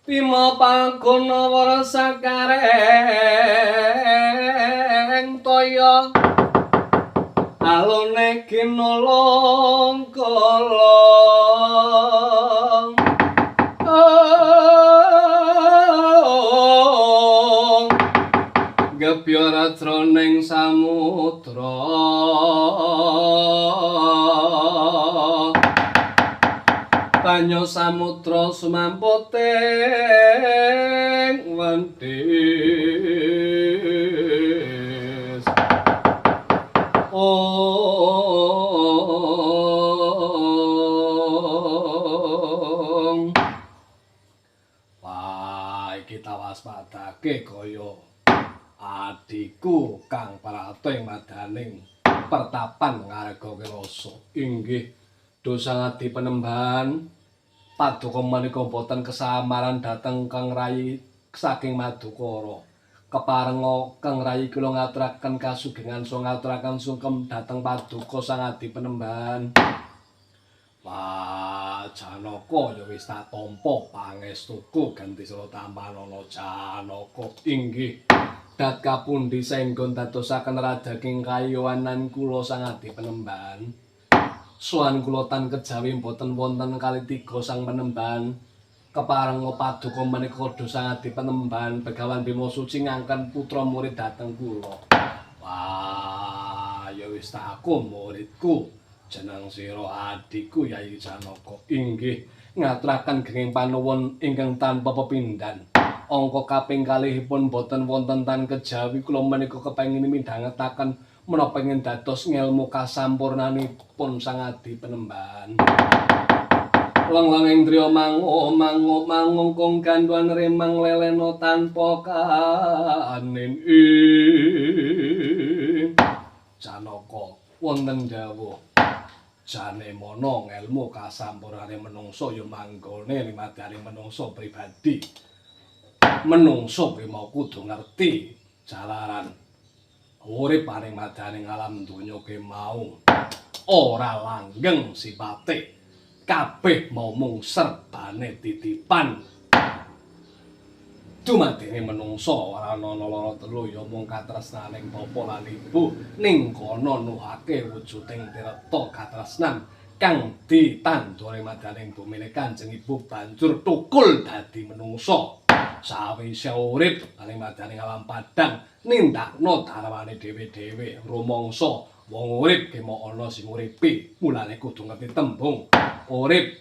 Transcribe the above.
Bima paguna warsa kareng toya alone ginolong kolong. Gebyar jroning samudra banyu samudra sumamputing wendhis. Ong. Wah, iki tawaspadake kaya adhiku Kang Prata ing madaning pertapan Ngarga Kelasa. Inggih, dosa adi penembahan paduka menika boten kesamaran dhateng Kang Rayi saking Madukara. Keparenga Kang Rayi kula ngaturaken kasugengan saha ngaturaken sungkem dhateng paduka sang adi penembahan. Wah, Janaka ya wis tak tampa pangestuku ganti sira tampanana Janaka. Inggih. Dat kapundi saengga dadosaken radaking kayowanan kula sang adi penembahan. Sowan kula tan kejawi boten wonten kalitiga sang penembahan. Keparenga paduka menika dosa adi penembahan Begawan Bima Suci ngangken putra murid dhateng kula. Wah, ya wis tak aku muridku. Jeneng sira adhiku Yayi Janaka. Inggih, ngaturaken genging panuwun ingkang tanpa pepindhan. Angka kaping kalihipun boten wonten tan kejawi kula menika kepengin midhangetaken menapa ingin dados ngelmu kasampurnanipun sang adi penembahan. Lenglenging driya mangu mangu mangungkung ganduan remang lelena tanpa kanin. Janaka wonten dawuh jane mono ngelmu kasampurnane menungso ya manggone limadane menungso pribadi. Menungso kuwi mau kudu ngerti jalaran urip paring madaning alam donya ki mau ora langgeng sipate, kabeh mau mung serbane titipan. Dumadene menungso ora ana lara telu ya mung katresnaning bapa lan ibu ning kono nuhake wujuding tirta katresnan kang ditandure madaning bumine Kanjeng Ibu banjur tukul dadi menungso. Sawise urip paling madaning alam padang nindakno darwane dhewe-dhewe rumangsa wong urip ki mok ana sing uripi, mulane kudu ngerti tembung urip.